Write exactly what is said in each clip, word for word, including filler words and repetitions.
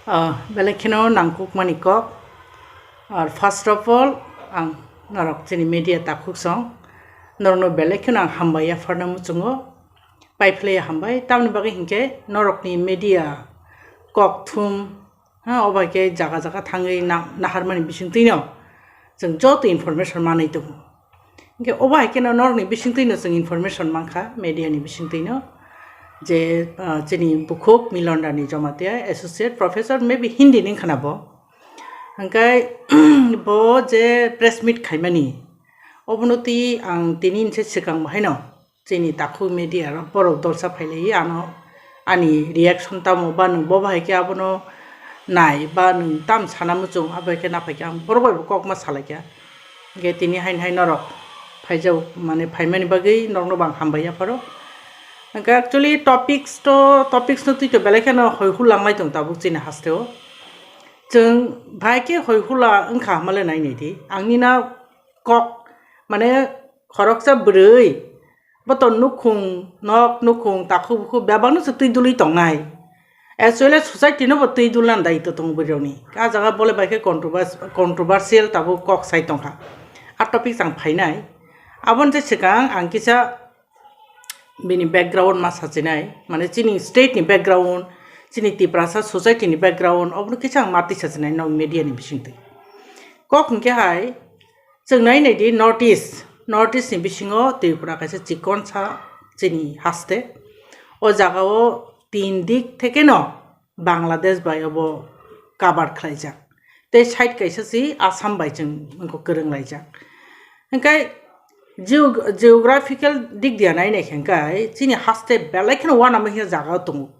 Ah, belai kheno nangkukmani kok. Ar first of all, ang norok chini media takhuk song, norokno belai kheno ang hambai yapharna muchungo, paiphlaiya hambai. Tamni bagwi hinkhe norokni media kok thum, ha, obo hai khe jaga jaga thangwi na-, naharmani bisingtwino chwng joto information manwi tongo. Hinkhe obo hai kheno norokni bisingtwino chwng information mankha, media ni bisingtwino, je, ah, chini bukhuk Milon Rani Jamatia, Associate Professor, maybe Hindi ni wngkhana bo. Hinkhe bo je press meet khaimani, obono twi ang tini hinse swkang bo haino chini takhuk media rok borok dolsa phailaiwi ano ani reaction tamo ba nwng bo bahai khe abono nai ba nwng tam sana muchung abo hai khe naphai khe ang borok bai bo kokma salaikha. Hinkhe tini haino hai norok phaijak mane phaimani bagwi norokno bo ang hambai yapharo. Hinkhe actually topics to, topics no twi to belai kheno hoi hul langlai tong tabuk chini hasteo. Chwng bahai khe hoi hula wngkha hamale nai nai di. Ang nina kok mane khoroksa bwrwi bo to nukhung nok nukhung takhuk bukhuk bebak no se twi dulwi tongnai. Actually society no bo twi dulna daitw tongo bwrwi rokni. Ka jaga bole bai khe controvers-, controversial tabuk kok sai tongkha. A topic chang phainai. Aboni je swkang ang kisa bini background ma sachinai. Mane chini state ni background, chini Tiprasa society ni background, obono kisa ang ma twi sachinai nok media ni bisingtwi. Kok hinkhe hai, chwng nai nai di North East, North East ni bisingo Tripura kaisa chikonsa chini haste. O jagao tin dik thekeno Bangladesh bai obo cover khlaijak. Tei side kaisa si Assam bai chwng wngkha kwrwng laijak. Hinkhe geo-, geographical dik dia nai nai khe hinkhe chini haste belai kheno uanama hiya jaga tongo.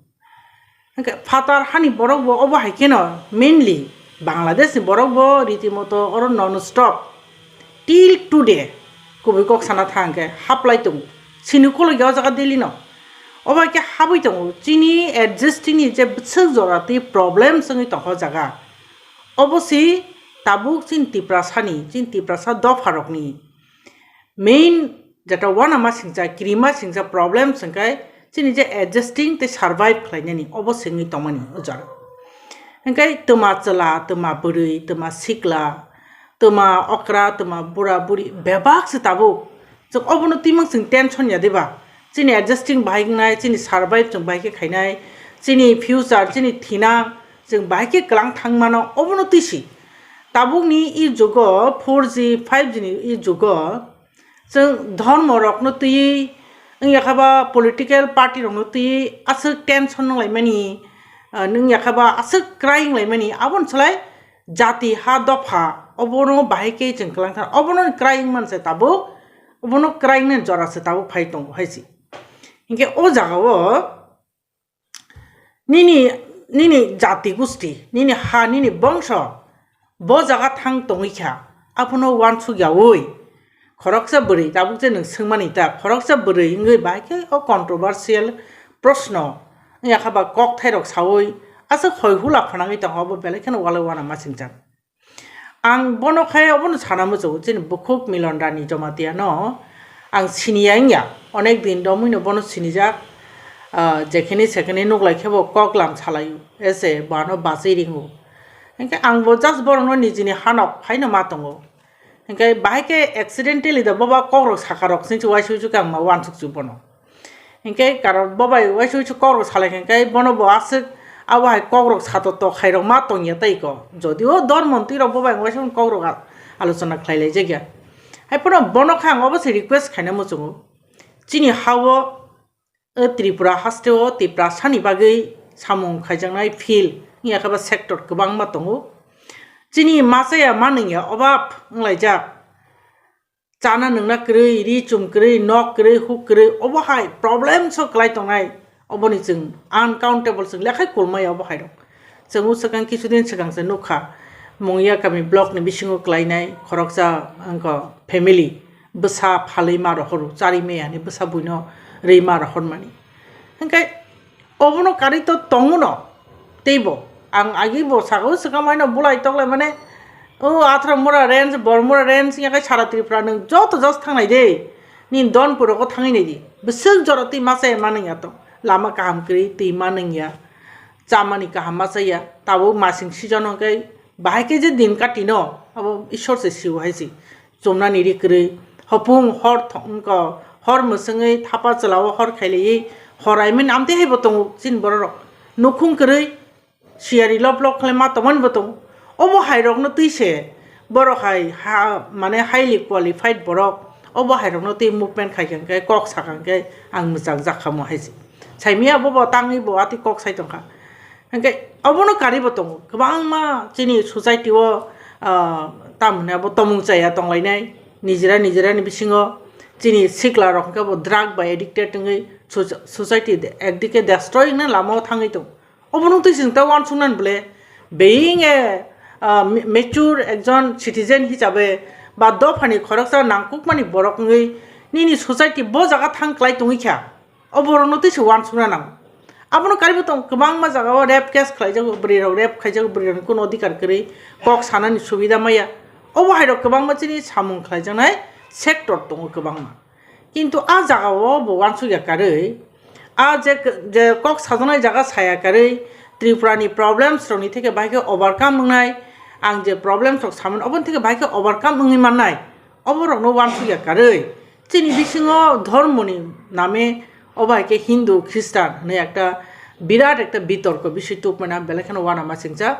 Hinkhe phatar hani borok bo obo hai kheno mainly Bangladesh ni borok bo ritimoto oro non stop till today kubui kok sana thang khe haplai tongo. Sini kologya o jaga Delhi no. Obo hai khe habwi tongo. Chini adjusting ni je bwswk jora twi problem wngwi tongkha o jaga. Obo si tabuk chini Tiprasa ni, chini Tiprasa dopha rokni main jeta uanama singcha, kirima singcha problem singkai chini je adjusting tei survive khlainani obo singwi tongmani o jaga. Hinkhe twma chwla, twma bwrwi, twma sikla, twma okra, twma bura buri bebak se tabuk. Chwng obono twimang chwng tension ya diba? Chini adjusting bahai wngnai, chini survive chwng bahai khe khainai, chini future, chini thinang chwng bahai khe kwlang thang mano, obono twi si. Tabukni e jugo four G, five G ni e jugo chwng dhormo rokno twi wngya kha ba political party rokno twi aswk tension nang laimani, ah, wngya kha ba aswk crying laimani, aboni slai jati ha dopha obono bahai khe chwng kwlang thang, obono crying man se tabuk, obono crying ni jora se tabuk phai tongo hai se. Hinkhe o jaga o nini, nini jati gusti, nini ha, nini bongso bo jaga thang tongwi kha, abono uansuk yaui khoroksa bwrwi tabuk je nwng swngmani ta, khoroksa bwrwi wngwi bahai khe o controversial proshno wngya kha ba kok thairok saui aswk hoi hula phwnangwi tongkha, obo belai kheno walai uanama singjak. Ang bono khe obono sana muchungo, chini bukhuk Milon Rani Jamatia no ang siniya wngya, onek din romwi no bono sinijak, ah, jekhini sekhini nuklai khe bo kok lam salai ese bo ano bachwi ringo. Hinkhe ang bo just borokno nijini hanok phaino ma tongo. Hinkhe bahai khe accidentally da boba kokrok saka rok sini uaisuk uaisuk khe ang ma uansuk chu bono. Hinkhe karon bo bai uaisuk uaisuk kokrok salai khe hinkhe bono bo aswk abo hai kokrok sato to khairok ma tongya tei ko. Jodio dormo twi rok bo bai uaisuk kokrok a-, alochona khlai lai jakya. Hai phano bono khe ang obo se request khaina muchungo. Chini ha-o, eh, Tripura haste o Tiprasa ni bagwi samung khaijaknai field wngya khe ba sector kwbangma tongo. Chini machaya manwngya obab wnglaijak. Chana nungna kwrwi, ri chum kwrwi, nok kwrwi, huk kwrwi, obo hai problem so kwlai tongnai, oboni chwng uncountable chwng lekhai kulmaya obo hai rok. Chwng o swkang kisu din swkang se nukha, Mungya kami block ni bisingo kwlainai khoroksa wngkha family, bwsa phalwi ma rohoro, chari maya ni bwsa buino rwi ma rohormani. Hinkhe obono karwi to tongo no, teibo ang agi bo saka o swkang maino bulai toklai mane, o Athra mura range, Bormura range, ya khe sara Tripura nwng joto jas thangnai de, nini Donpur rogo thangwi nai di, bwswk jora twi masa ya manwng ya to, lama kaham kwrwi twi manwng ya, chamani kaham ma chaya, tabuk masing season hwnkhe bahai khe je din katino abo Ishwar se sio hai se. Chumnani ri kwrwi, hopung hor thong-, wngkha, hor mwswngwi thapa chwlao hor khailaiwi hor aimani amtwi haibo tongo chini bororok. Nukhung kwrwi, siyari lop lop khlai ma tongmani bo tongo. Obo hairokno twi se borok hai ha, mane highly qualified borok, obo hairokno twi movement khai kha hwnkhe, kok sa kha hwnkhe ang mwchang jak kha mo hai se. Saimia bobo tangwi bo atwi kok sai tong kha. Hwnkhe obono karwi bo tongo. Kwbangma chini society o, ah, tamoni abo tomung chaya tonglainai. Nijera nijera ni bisingo chini sikla rok hwnkhe bo drug bai addicted wngwi soc-, society de-, ekdike destroy wngna lama o thangwi tongo. Obono twi chwng ta uansuknani bwle, being a, ah, ma-, mature ekjon citizen hisabe ba dophani khoroksa nangkukmani borok wngwi nini society bo jaga thang klai tongwi kha. O borokno twi se uansukna nango. Abono karibo tong kwbangma jagao rape case khlaijago, bwrwirok rape khaijago, bwrwirokni kuno odhikar kwrwi, kok sanani subida maya. Obo hairok kwbangma chini samung khlaijaknai sector tongo kwbangma. Kintu a jagao bo uansukya karwi, a je, je kok sajaknai jaga saya karwi, Tripurani problems rokni theke bahai khe overcome wngnai, ang je problems rok samani oboni theke bahai khe overcome wngwi mannai. Oborokno uansukya karwi chini bisingo dhormoni name obo hai khe Hindu, Khristan hwnwi ekta birat ekta bitorko bisoi tubmani ang belai kheno uanama singcha.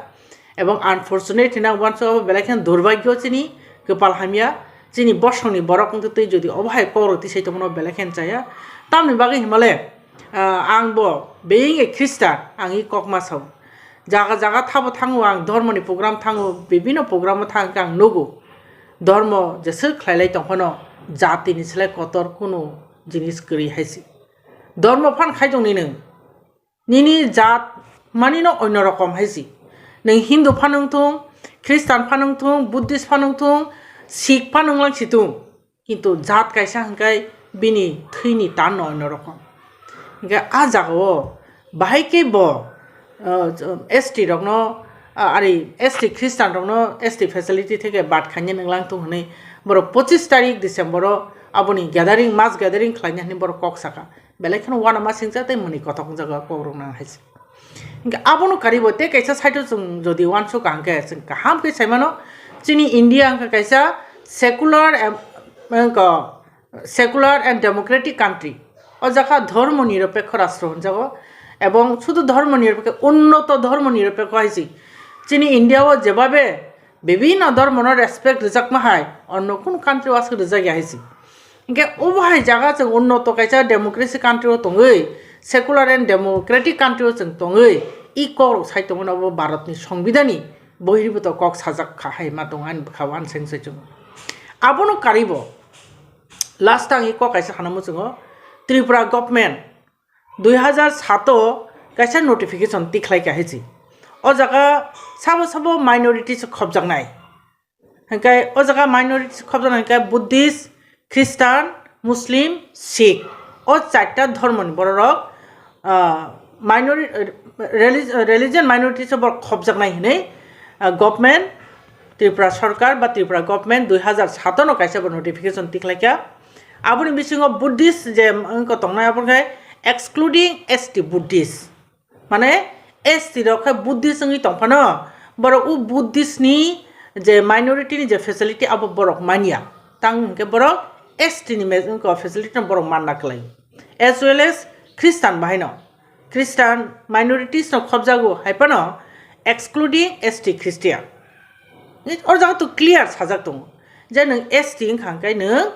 Ebong unfortunate hwnwi ang uansukha, obo belai kheno durbhagyo chini, kwpal hamya. Chini bosongni borok wngtwi twi jodi obo hai kokrok tisai tongmano belai kheno chaya. Tamni bagwi himale, ah, ang bo being a Khristan, ang i kok ma sao. Jaga jaga thabo thango ang, dhormoni program thango, bibino programo thang khe ang nugo. Dhormo jeswk khlailai tong phano jatini slai kotor kunu jinis kwrwi hai se. Dhormo phan khai tong ni nwng. Nini jat manino onno rokom hai se. Nwng Hindu phan wng thung, Khristan phan wng thung, Buddhist phan wng thung, Sikh phan wng lang si thung. Kintu jat kaisa hwnkhe bini thwini tanno onno rokom. Hwnkhe a jagao bahai khe bo, uh, S T rokno, uh, ari S T Khristan rokno S T facility theke bad khainani wnglang thung hwnwi borok pochis tarik December o aboni gathering, mass gathering khlaina hwnwi borok kok saka. Belai kheno uanama singcha tei mwnwi kothok wngjago kokrok nang hai se. Hwnkhe abono karibo tei kaisa side o chwng jodi uansukha hwnkhe chwng kaham khe saimano, chini India wngkha kaisa secular em-, wngkha secular and democratic country. O jaga dhormo nirapekho rastro hwnjago, ebong sudhu dhormo nirapekho, unnoto dhormo nirapekho hai se. Chini India o jebabe bibhinno dhormono respect rwjakma hai onno kunu country o aswk rwjakya hai se. Hwnkhe obo hai jaga chwng unnoto kaisa democracy country o tongwi, secular and democratic country o chwng tongwi, i kokrok sai tongmani obo Bharatni Songbidani bohirbuto kok sajak kha hai ma tongo ani bwkha o ani seng soi chwng. Abono karibo last ang i kok kaisa sana muchungo, Tripura government dui hazar sato kaisa notification tikhlai kha hai se. O jaga sabo sabo minorities khobjaknai. Hwnkhe o jaga minorities khobjaknai hwnkhe Buddhist, Christian, Muslim, Sikh. O charta dhormoni bororok, ah, minori-, relig-, religion minorities o borok khobjaknai hwnwi, ah, government, Tripura sorkar ba Tripura government dui hazar sato no kaisa bo notification tikhlai kha. Aboni bisingo Buddhist je wngkha tongnai, abo khe excluding S T Buddhist. Mane S T rok khe Buddhist wngwi tong phano, borok o Buddhist ni je minority ni je facility abo borok manya. Tang hwnkhe borok S T ni me-, wngkha facility no borok manna kwlai. As well as Christian bahai no. Christian minorities no khobjago hai phano excluding S T Christian. O jaga to clear sajak tongo je nwng S T wngkha hwnkhe nwng,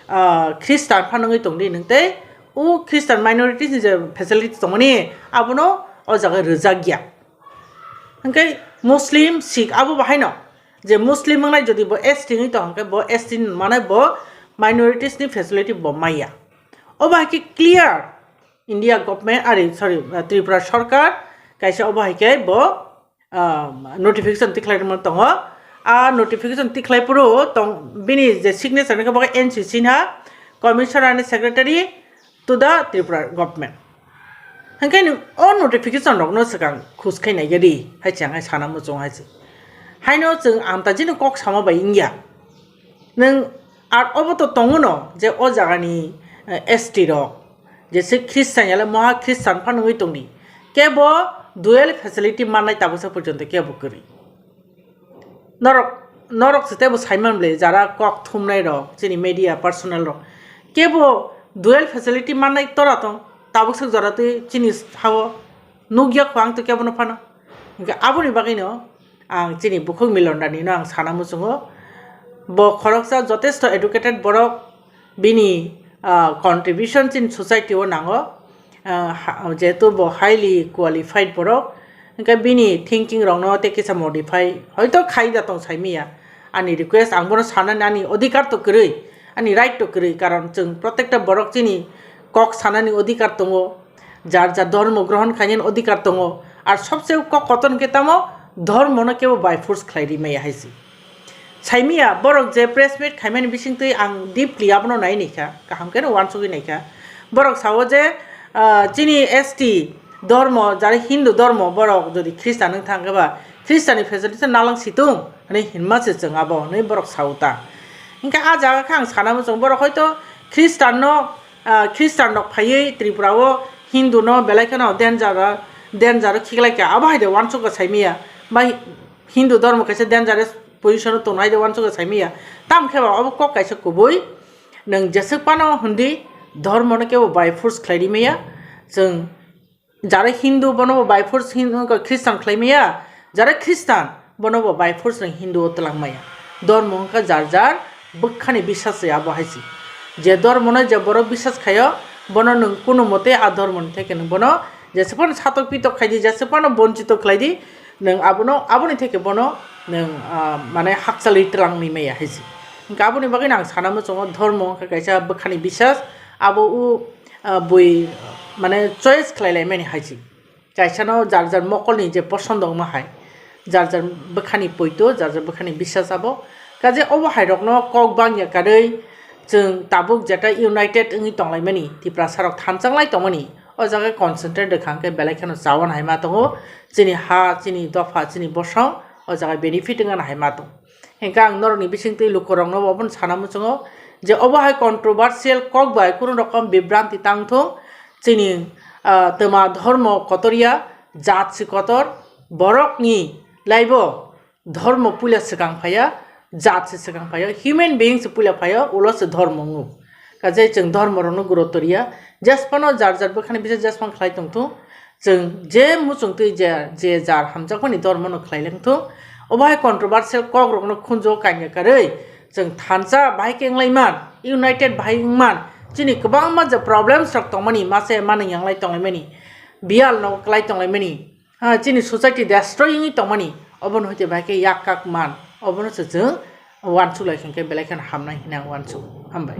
ah, Christian phano wngwi tongdi nwng tei o Christian minorities ni je facility tongmani abono o jaga rwjak ya. Hwnkhe Muslim, Sikh abo bahaino je Muslim wngnai jodi bo S T wngwi tong hwnkhe bo S T ni mane bo minorities ni facility bo maya. O bahai khe clear India government, ari, sorry, Tripura sorkar kaisa obo hai khe bo, ah, notification tikhlai rwma tongo. A notification tikhlai phuru tong, bini je signature ni khe bo khe N C C na, Commissioner and Secretary to the Tripura government. Hwnkhe ni o notification rokno swkang khus khai nai gadi hai chang hai sana muchung hai se. Haino chwng amta jini kok sama bai wngya. Nwng ar obo to tongo no je o jagani, eh, S T rok, jese Christian yale moha Christian phano wngwi tongdi. Kebo dual facility mannai tabuksa porjonto kebo kwrwi. Norok, norok se tebo saiman bwle jara kok thumnai rok, chini media personnel rok. Kebo dual facility mannai tora tong, tabuksa jora twi chini hao nukya kho ang to kebo no phano. Hingke aboni bagwino ang chini bukhuk Milon Dani no ang sana muchungo. Bo khoroksa jotesto educated borok, bini, ah, contribution chini society o nango. Ah, ha-, jehetu bo highly qualified borok, hingke bini thinking rokno tei kisa modify hoito khai da tong saimiya. Ani request, ang bono sanani ani odhikar to kwrwi, ani right to kwrwi, karon chwng protekta borok chini kok sanani odhikar tongo, jar jar dhormo grohon khainani odhikar tongo, ar sobse kok kotor hwnkhe tamo dhormono kebo by force khlai ri maya hai se. Saimiya, borok je press meet khaimani bisingtwi ang deeply abono nai naikha, kaham kheno uansugwi naikha. Borok sao je, ah, chini S T dhormo, jare Hindu dhormo, borok jodi Khristan wng thangkhe ba, Khristanni facility nalang situng hwnwi hinma se chwng abo hwnwi borok sao ta. Hinkhe ah jaga khe ang sana muchung, borok hoito Khristan no, ah, Khristan rok phaiwi Tripura o Hindu no belai kheno danger, danger o khiklaikha, abo hai de uansukha saimiya. Bai Hindu dhormo kaisa dangerous position o tongnai de uansukha saimiya. Tamo khe ba obo kok kaisa kubui. Nwng jeswk phano hwndi dhormo no kebo by force khlai ri maya. Chwng jara Hindu bono bo by force Hin-, Khristan khlai maya. Jara Khristan bono bo by force nwng Hindu o twlang maya. Dhormo wngkha jar jar bwkhani bisas se abo hai se. Je dhormo no je borok bisas khaio, bono nwng kunu mote a dhormo ni theke nwng bono jeswk phano satok pitok khai di, jeswk phano bonchito khlai di, nwng abono, aboni theke bono nwng, ah, mane hakchalwi twlangwi maya hai se. Hingkhe aboni bagwino ang sana muchungo, dhormo wngkha kaisa bwkhani bisas, abo o, ah, bui, mane choice khlai lai mani hai se. Kaisano jar jar mokolni je posondo wngma hai, jar jar bwkhani poito, jar jar bwkhani bisas abo. Kaje obo hai rokno kok bangya karwi chwng tabuk jeta united wngwi tonglaimani, Tiprasa rok thanchang lai tongmani, o jaga concentrate rwkha hwnkhe belai kheno chawan hai ma tongo, chini ha, chini dopha, chini bosong, o jaga benefit wngna hai ma tong. Hinkhe ang norokni bisingtwi lukurokno obono sana muchungo je obo hai controversial kok bai kunu rokom bibranti tang thung, chini, ah, twma dhormo kotorya, jat se kotor, borokni laibo dhormo puila swkang phaiya, jat se swkang phaiya, human being se puila phaiya, ulo se dhormo wngo. Kaje chwng dhormo rokno gurutto riya, jesphano jar jar bwkhani bisas jesphang khlai tongthung, chwng je muchungtwi je, je jar hamjakmani dhormono khlai lengthung, obo hai controversial kok rokno khunjo kanya karwi chwng thansa bahai khe wnglaimani, united bahai wngmani, chini kwbangma je problems rok tongmani, mase manwi yanglai tonglaimani, biyal no kwlai tonglaimani, ha, chini society destroy wngwi tongmani, obono hwnkhe bahai khe yak kak man, obono se chwng uansuk lai khe belai kheno hamnai hinwi ang uansuk. Hambai.